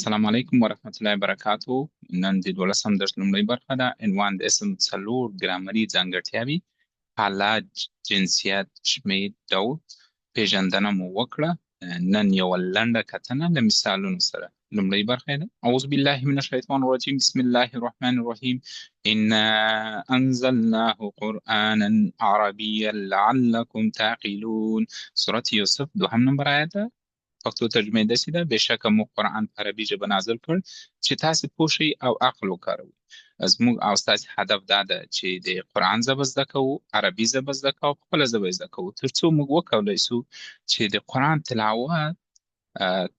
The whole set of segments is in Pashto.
السلام علیکم ورحمت الله وبرکاتو. نن د دولسم درس لومړۍ برخه ده. عنوان د اسم څلور ګرامري ځانګړتیاوې: حالت، جنسیت، شمېر، ډول. پېژندنه مو وکړه. نن یوه لنډه کتنه له مثالونو سره. لومړۍ برخه ده. اعوذ بالله من الشیطان الرجیم، بسم الله الرحمن الرحیم. انا انزلناه قرآنا عربیا لعلکم تعقلون. سورة یوسف دوهم نمبر آیت ده. پښتو ترجمه یې داسې ده: بېشکه موږ قرآن په عربي ژبه نازل کړ چې تاسې پوه شئ او عقل وکاروئ. زموږ او ستاسې هدف دا ده چې د قرآن ژبه زده کوو، عربي ژبه زده کوو، خپله ژبه زده کوو، تر څو موږ وکولی شو چې د قرآن تلاوت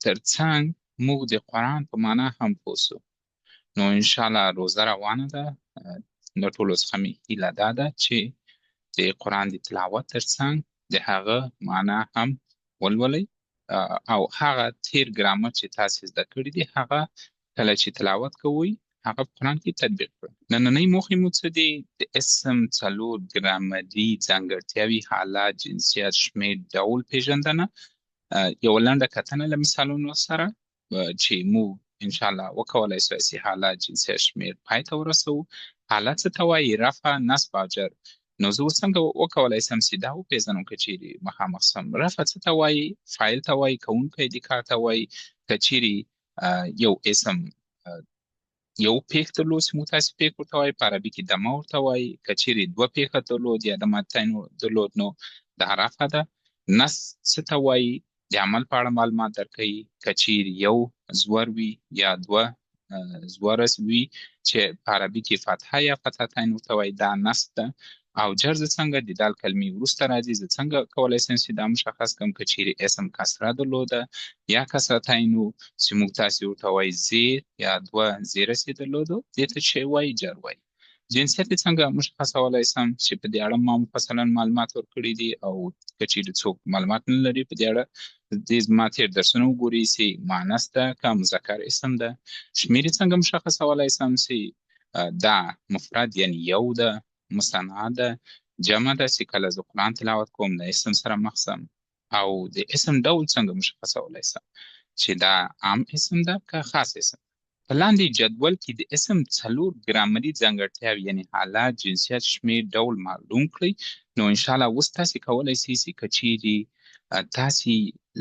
تر څنګ موږ د قرآن په معنا هم پوه شو. نو انشاءالله روزه روانه ده. له ټولو څخه مې هیله دا ده چې د قرآن د تلاوت تر څنګ د هغه معنا هم ولولئ، او هغه تیر ګرامر چې تاسې زده کړي دي هغه کله چې تلاوت کوئ هغه په قرآن کې تطبیق کړئ. نننۍ موخې مو څه دي؟ د اسم څلور ګرامري ځانګړتیاوې: حالت، جنسیت، شمېر، ډول پېژندنه. یوه لنډه کتنه له مثالونو سره چې موږ انشاءالله وکولای شو چې حالت، جنسیت، شمېر پای ته ورسوو. حالت څه ته وایي؟ رفع، نصب او جر. نو زه اوس څنګه وکولای شم چې دا وپېژنم که چیرې مخامخ شم؟ رفع څه ته وایي؟ فاعل ته وایي، کوونکی د کار ته وایي. که چیرې یو اسم یو پیښ درلود چې موږ تاسې پیښ ورته وایي، په عربي کې دمه ورته وایي. که چیرې دوه پیښه درلود یا دمتین درلود نو دا رفع ده. نص څه ته وایي؟ د عمل په اړه معلومات درکوي. که چیرې یو زور وي یا دوه زور وي چې په عربي کې فتحه یا فتحتین ورته وایي، دا نص ده. او جر زه څنګه د دال کلمې وروسته راځي، زه څنګه کولی شم چې دا مشخص کړم؟ که چیرې اسم کسره درلوده یا کسرتین و چې موږ تاسې ورته وایي زیر یا دوه زیره چې درلودو، دې ته چې وایي جر وایي. جنسیت یې څنګه مشخصولی شم چې په دې اړه ما مفصلا معلومات ورکړي دي، او که چیرې څوک معلومات نه لري په دې اړه دې زما تېر درسونه وګوري چې مؤنث ده که مذکر اسم ده. شمېر یې څنګه مشخصولی شم چې دا مفرد یعنی یو ده، مثنا ده، جمع ده چې کله زه قرآن تلاوت کوم له اسم سره مخ شم. او د اسم ډول څنګه مشخصولی شم چې دا عام اسم ده که خاص اسم. په لاندې جدول کې د اسم څلور ګرامري ځانګړتیاوې یعنی حالت، جنسیت، شمېر، ډول معلوم کړئ. نو انشاءالله اوس تاسې کولی شئ چې که چیرې تاسې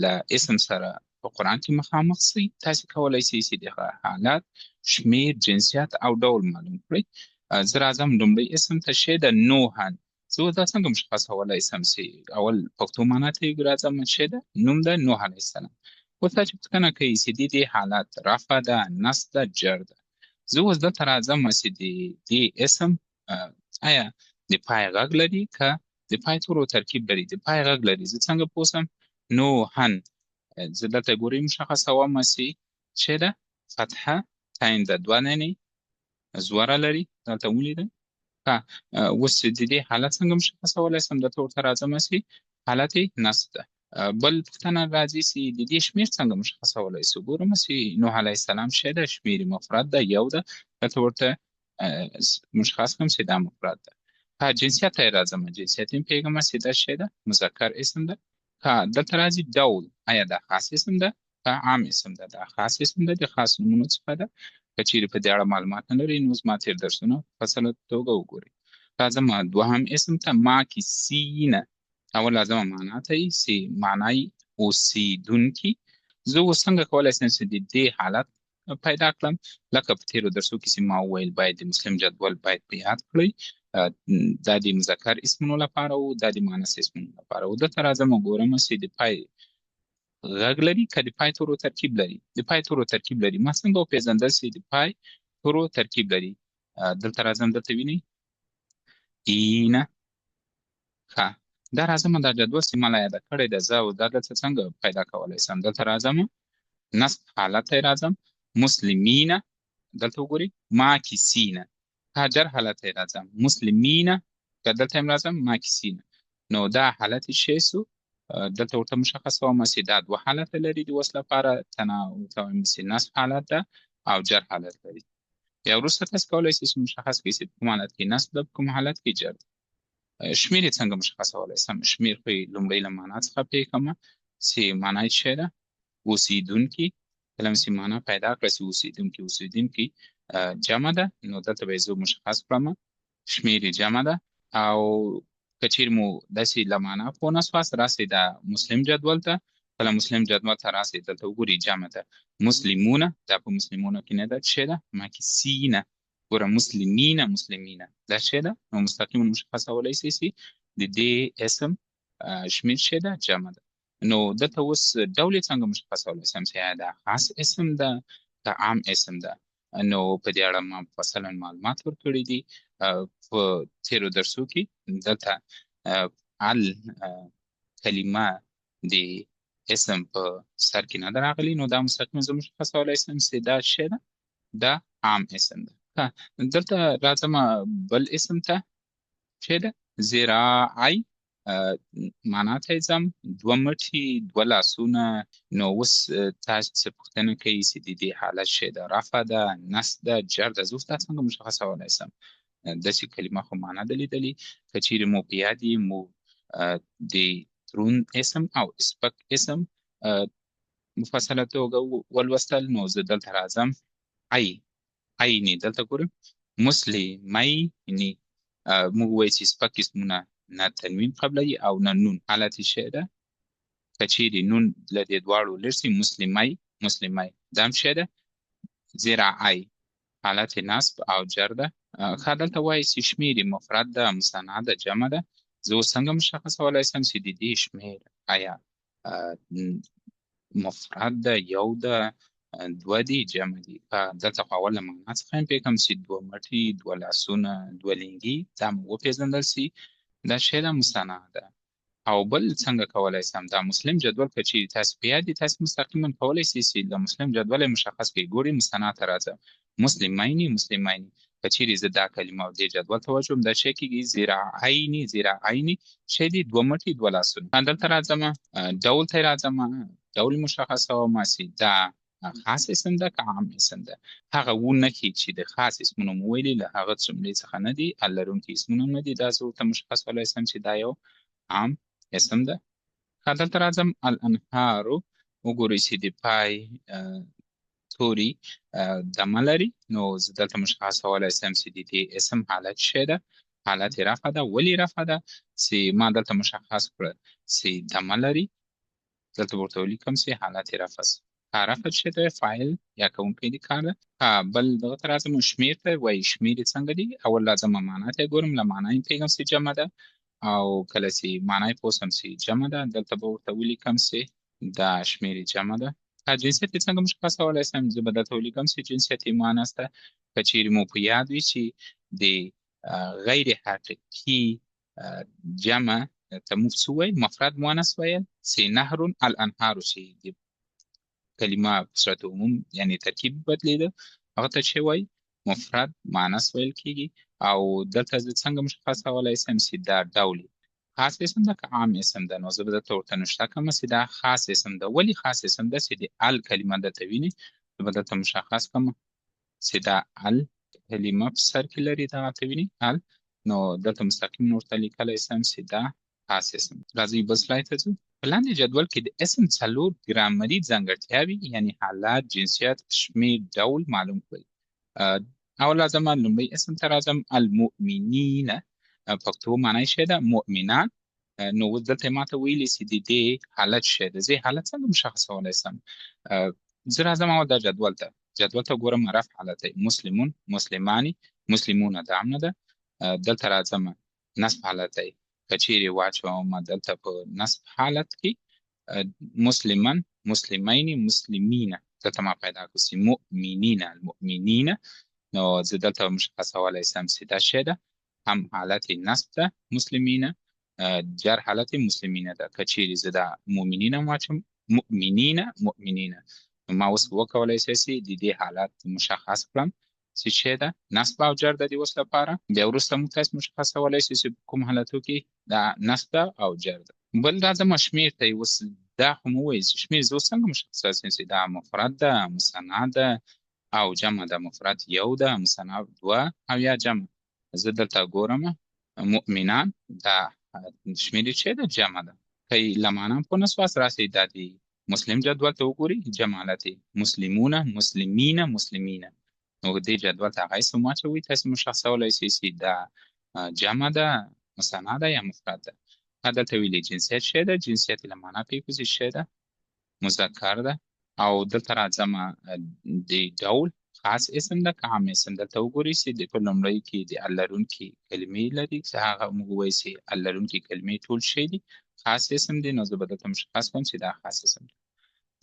له اسم سره په قرآن کې مخامخ شئ، تاسې کولی شئ چې د هغه حالت، شمېر، جنسیت او ډول معلوم کړئ. زه راځم لومړی اسم ته شی ده نوحن. زه اوس دا څنګه مشخصولی شم چې اول پښتو معنا ته یې راځم؟ شی ده نوم ده نوح علیه السلام. اوس تاسې پوښتنه کوئ چې د دې حالت رفع ده، نصب ده، جر ده. زه اوس دلته راځم چې د دې اسم آیا د پای غږ لري که د پای تورو ترکیب لري؟ د پای غږ لري، زه څنګه پوه شم؟ نوحن. زه دلته ګورئ مشخصوم چې څه ده؟ فتحه تاین ده، دوه ننې زوره لري، دلته ولیدل. اوس د دې حالت څنګه مشخصولی شم؟ دلته ورته راځم چې حالت یې نصب ده. بل پوښتنه راځي چې د دې شمېر څنګه مشخصولی شو؟ ګورم چې نوح علیه السلام شی ده، شمېر مفرد ده، یو ده، دلته ورته مشخص کړم چې دا مفرد ده. که جنسیت ته یې راځم، جنسیت یې پوهېږم چې دا شی ده، مذکر اسم ده. که دلته راځي ډول، آیا دا خاص اسم ده که عام اسم ده؟ دا خاص اسم ده، د خاص نومونو څخه ده. که چیرې په دې اړه معلومات نه لرئ نو زما تېر درسونه په فصله توګه وګورئ. راځم دوهم اسم ته، ما کې سینه. اول راځم معنا ته یې چې معنا یې اوسېدونکي. زه اوس څنګه کولی شم چې د دې حالت پیدا کړم؟ لکه په تېرو درسو کې چې ما وویل باید د مسلم جدول باید په یاد کړئ. دا د مذکر اسمونو لپاره و، دا د مؤنث اسمونو لپاره و. دلته راځم ګورم چې د پای غږ لري که د پای تورو ترکیب لري؟ د پای تورو ترکیب لري. ما څنګه وپېژندل چې د پای تورو ترکیب لري؟ دلته راځم، دلته وینئ اینه. ښه، دا راځم دا جدول چې ما لا یاده کړې ده، زه او دا دلته څنګه پیدا کولی شم؟ دلته راځم نصب حالت ته راځم، مسلمینه، دلته وګورئ ماکسینه. جر حالت ته راځم، مسلمینه، که دلته هم راځم ماکسینه. نو دا حالت شی سو، دلته ورته مشخصوم چې دا دوه حالت لري د اوس لپاره، تنا ورته وایم چې نصب حالت ده او جر حالت لري. بیا وروسته تاسو کولی شئ چې مشخص کړئ چې په کوم حالت کې نصب ده، په کوم حالت کې جر ده. شمېر یې څنګه مشخصولی شم؟ شمېر خو یې لومړی له معنا څخه پېښوم چې معنا یې څه ده؟ اوسېدونکي. کله چې معنا پیدا کړه چې اوسېدونکي، اوسېدونکي جمع ده، نو دلته به یې زه مشخص کړم شمېر یې جمع ده. او که چیرې مو داسې له معنا پوه نه سواست، راسئ دا مسلم جدول ته. کله مسلم جدول ته راسئ، دلته وګورئ جمع ده مسلمونه، دا په مسلمونه کې نه ده، څه ده؟ ماکسینه. ګوره مسلمینه، مسلمینه دا څه ده؟ نو مستقیما مشخصولی سئ چې د دې اسم شمېر څه ده؟ جمع ده. نو دلته اوس ډول یې څنګه مشخصولی سم چې آیا دا خاص اسم ده که عام اسم ده؟ نو په دې اړه ما مفصلا معلومات ورکړي دي په تېرو درسو کې. دلته ال کلمه د اسم په سر کې نه ده راغلي، نو دا مستقیما زه مشخصولی سم چې دا څه ده؟ دا عام اسم ده. دلته راځم بل اسم ته چې ده ذراعی، معنا ته یې ځم، دوه مټې، دوه لاسونه. نو اوس تاسو څه پوښتنه کوي چې د دې حالت شی ده؟ رفع ده، نصب ده، جر ده. زه اوس دا څنګه مشخصولی سم؟ داسې کلمه خو ما نه ده لیدلې. که چیرې مو په یاد یې، مو د دروند اسم او سپک اسم مفصله توګه ولوستل. نو زه دلته راځم ای عیني، دلته ګورم مسلمیني. موږ وایو چې سپک اسمونه نه تنوین قبلوي او نه نون. حالت یې شی ده که چیرې نون له دې دواړو لږ سي، مسلمای، مسلمای دا هم شی ده ذراعی، حالت نصب او جر ده. ښه، دلته وایي چې شمېر یې مفرد ده، مثنا ده، جمع ده. زه اوس څنګه مشخصولی سم چې د دې شمېر آیا مفرد ده، یو ده، دوه دي، جمع دي؟ دلته خو اول له معنا څخه هم پوهېږم چې دوه مټي، دوه لاسونه، دوه لینګي، دا مو وپېژندل سي دا شی ده مثنا ده. او بل څنګه کولای سم دا مسلم جدول که چیرې تاسو په یاد دي، تاسو مستقیما کولای سئ چې له مسلم جدول یې مشخص کړئ. ګورئ مثنا ته راځم، مسلمیني، مسلمیني. که چیرې زه دا کلمه او دې جدول ته واچوم، دا شی کېږي ذراعیني، ذراعیني شی دي دوه مټي، دوه لاسونه. دلته راځم ډول ته راځم، ډول مشخصوم چې دا خاص اسم ده که عام اسم ده. هغه و نښې چې د خاص اسمونو مو ویلي له هغه جملې څخه نه دي، ال لرونکي اسمونه نه دي، دا زه ورته مشخصولی سم چې دا یو عام اسم ده. ښه، دلته راځم الانهارو، وګورئ چې د پای توري دمه لري، نو زه دلته مشخصولی سم چې د دې اسم حالت څه ده؟ حالت یې رفع ده. ولې رفع ده؟ چې ما دلته مشخص کړه چې دمه لري، دلته ورته ولیکم چې حالت یې رفع سه. رفع چې دی فاعل یا کوونکی د کار ده. بل دغه ته راځم شمېر ته، وایي شمېر یې څنګه دي؟ اول راځم معنا ته یې ګورم، له معنا یې پوهېږم چې جمع ده، او کله چې معنا یې پوه سم چې جمع ده، دلته به ورته ولیکم چې دا شمېر یې جمع ده. جنسیت یې څنګه مشخصولی سم؟ زه به دلته ولیکم چې جنسیت یې مؤنث ده. که چیرې مو په یاد وي چې د غیر حقیقي جمع ته موږ څه ویل؟ مفرد مؤنث ویل، چې نهر الانهار چې د کلمه په صورت عموم یعنی ترکیب بدلیده، هغه ته چې وایي مفرد مؤنث ویل کیږي. او دلته زه څنګه مشخصولی سم چې دا ډول خاص اسم ده که عام اسم ده؟ نو زه به درته ورته نوشته کړم چې دا خاص اسم ده. ولې خاص اسم ده؟ چې د ال کلمه درته ویني، زه به درته مشخص کړم چې دا ال کلمه په سر کې لري، دا ته ویني ال، نو دلته مستقیم ورته لیکلی سم چې دا خاص اسم. راځئ بل سلاید ته ځو. په لاندې جدول کې د اسم څلور ګرامري ځانګړتیاوې یعنی حالت، جنسیت، شمېر، ډول معلوم کړئ. اول راځم لومړی اسم ته راځم، المؤمنین، پښتو معنی یې ده مؤمنان. نو اوس دلته ما ته ویلي چې د دې حالت څه ده، زه حالت څنګه مشخصولی سم؟ زه راځم اول دا جدول ته، جدول ته ګورم رفع حالت دی، مسلمون، مسلمانی، مسلمونه دا هم نه ده. دلته راځم نصب حالت دی، که چیرې واچوم دلته په نصب حالت کې مسلمان، مسلمین، مسلمین، دلته ما پیدا کړو چې مؤمنین، المؤمنین. نو زه دلته مشخصولی سم چې دا شی ده هم حالت نصب ده مسلمین، جر حالت مسلمین ده. که چیرې زه دا مؤمنین هم واچوم، مؤمنین، مؤمنین، نو ما اوس وکولای شم چې د دې حالت مشخص کړم چې شی ده نصب او جر ده د اوس لپاره. بیا وروسته موږ تاسو مشخصولی شو چې په کوم حالتو کې دا نصب ده او جر ده. بل راځم شمېر ته. اوس دا خو مو وویل چې شمېر زه اوس څنګه مشخصولی شم چې دا مفرد ده، مثنا ده او جمع ده؟ مفرد یو ده، مثنا دوه او یا جمع. زه دلته ګورم مؤمنان، دا شمېر یې چې ده جمع ده. که یې له معنا پوه نه سواست، راسئ دا د مسلم جدول ته وګورئ، جمع حالت یې مسلمونه، مسلمینه، مسلمینه. نو دې جدول ته هغه اسم واچوئ، تاسو مشخصولی شئ چې دا جمع ده، مثنا ده یا مفرد ده. دلته ویلي جنسیت شی ده، جنسیت یې له معنا پوهېږو چې شی ده، مذکر ده. او دلته راځم د ډول خاص اسم ده که عام اسم. دلته وګورئ چې د په لومړۍ کې د ال لرونکي کلمې لري، چې هغه موږ وایو چې ال لرونکي کلمې ټول شی دي، خاص اسم دی. نو زه به دلته مشخص کړم چې دا خاص اسم ده.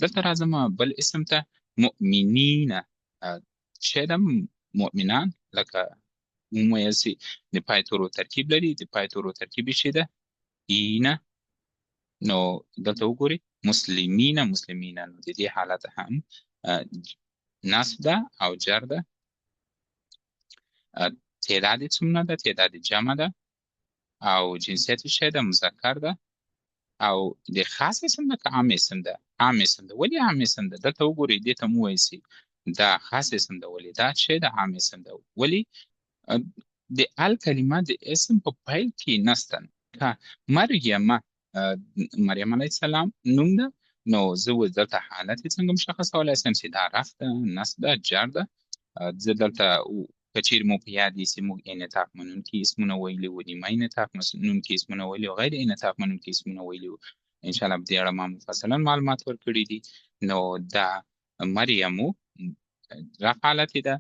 دلته راځم بل اسم ته، مؤمنینه شی ده، مؤمنان، لکه وویل چې د پای تورو ترکیب لري، د پای تورو ترکیب یې شی ده اینه. نو دلته وګورئ مسلمینه، مسلمینه. نو د دې حالت هم نصب ده او جر ده. تعداد یې څومره ده؟ تعداد یې جمع ده او جنسیت یې شی ده، مذکر ده. او د خاص اسم ده که عام اسم ده؟ عام اسم ده. ولې عام اسم ده؟ دلته وګورئ، دې ته مو وایي چې دا خاص اسم ده. ولې دا شی ده؟ عام اسم ده. ولې د ال کلمه د اسم په پیل کې نسته. که مریمه، مریم علیه السلام نوم ده، نو زه اوس دلته حالت یې څنګه مشخصولی شم چې دا رفع ده، نصب ده، جر ده؟ زه دلته که چیرې مو په یاد وي چې موږ انعطاف منونکي اسمونه ویلي وو، نیمه انعطاف منونکي اسمونه ویلي وو، غیر انعطاف منونکي اسمونه ویلي وو، انشاءالله په دې اړه ما مفصلا معلومات ورکړي دي. نو دا مریمو رفع حالت ده،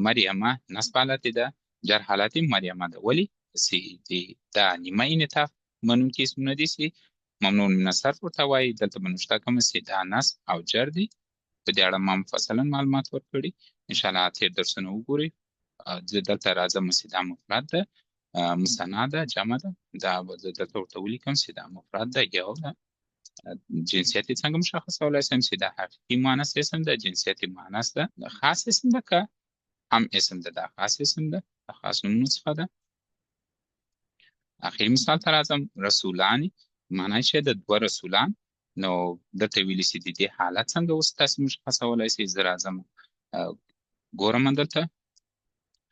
مریمه نصب حالت ده، جر حالت مریمه ده. ولې چې دا نیمه انعطاف منونکي اسمونه دي چې ممنوع من الصرف ورته وایي. دلته به نوشته کوم چې دا نصب او جر دي. په دې اړه ما مفصلا معلومات ورکړي، انشاءالله تېر درسونه وګورئ. زه دلته راځم چې دا مفرد ده، مثنا ده، جمع ده. دا به زه دلته ورته ولیکم چې دا مفرد ده، یو ده. جنسیت یې څنګه مشخصولی شم چې دا حقیقي مؤنث اسم ده، جنسیت یې مؤنث ده، خاص اسم ده که عام اسم ده؟ دا خاص اسم ده، د خاص نومونو څخه ده. اخري مثال ته راځم، رسولان معنی چې د دوه رسولان. نو دلته ویلي چې د دې حالت څنګه اوس تاسې مشخصولی شئ. زه راځم ګورم دلته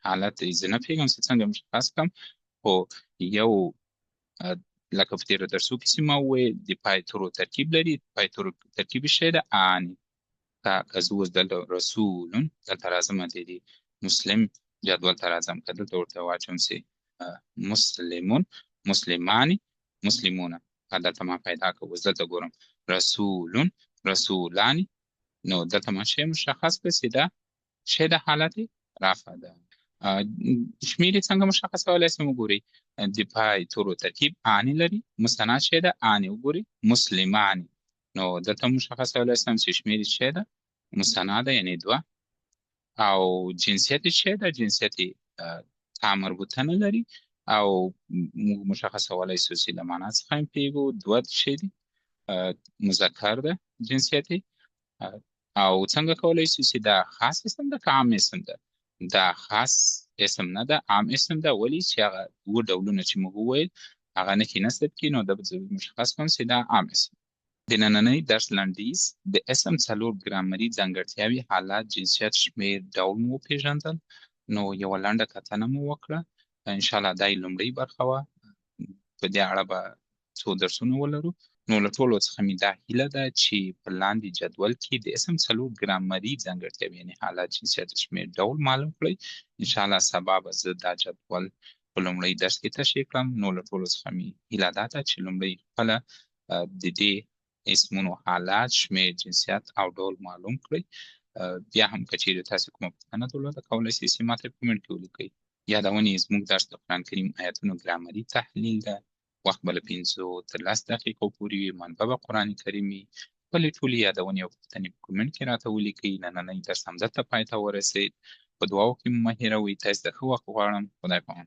حالت زه نه پوهېږم چې څنګه مشخص کړم، خو یو لکه په تېرو درسو کې چې ما وویل د پای تورو ترکیب لري، پای تورو ترکیب یې شی ده آني. که زه اوس دلته رسولون دلته راځم، د دې مسلم جدول ته راځم، که دلته ورته واچوم چې مسلمون، مسلمانی، مسلمونه، دلته ما پیدا کړ. اوس دلته ګورم رسولون، رسولانی. نو دلته ما شی مشخص کړ چې دا شی د حالت رفع ده. شمېر یې څنګه مشخصولی شم؟ وګورئ د پای تورو ترکیب آني لري، مثنا شی ده آني، وګورئ مسلمانی. نو دلته مشخصولی شم چې شمېر یې شی ده، مثنا ده یعنې دوه. او جنسیت یې شی ده، جنسیت یې تا مربوطه نه لري او موږ مشخصولی شو چې له معنا څخه هم پوهېږو دوه شی دي، مذکر ده جنسیت یې. او څنګه کولی شو چې دا خاص اسم ده که عام اسم ده؟ دا خاص اسم نه ده، عام اسم ده. ولې چې هغه اووه ډولونه چې موږ وویل هغه نښې نصب کړي، نو دا به زه مشخص کړم چې دا عام اسم. د نننۍ درس لنډیز: د اسم څلور ګرامري ځانګړتیاوې، حالت، جنسیت، شمېر، ډول مو وپېژندل. نو یوه لنډه کتنه مو وکړه. انشاءالله دا یې لومړۍ برخه وه، په دې اړه به څو درسونه ولرو. نو له ټولو څخه مې دا هیله ده چې په لاندې جدول کې د اسم څلور ګرامري ځانګړتیاوې یعنې حالت، جنسیت، شمېر، ډول معلوم کړئ. انشاءالله سبا به زه دا جدول په لومړۍ درس کې تشریح کړم. نو له ټولو څخه مې هیله دا ده چې لومړی خپله د دې اسمونو حالت، شمېر، جنسیت او ډول معلوم کړئ. بیا هم که چیرې تاسې کومه پوښتنه درلوده کولی شئ چې ماته په کمنټ کې ولیکئ. یادونې: زموږ درس د قرآن کریم آیتونو ګرامري تحلیل ده. وخت به له 5 تر 10 دقیقو پورې وي. منبع به قرآن کریم وي. خپلې ټولې یادونې او پوښتنې په کمنټ کې راته ولیکئ. نننۍ درس همدلته پای ته ورسېد. په دعاو کې مو مه هېروئ. تاسو ته ښه وخت غواړم. خدای په امان.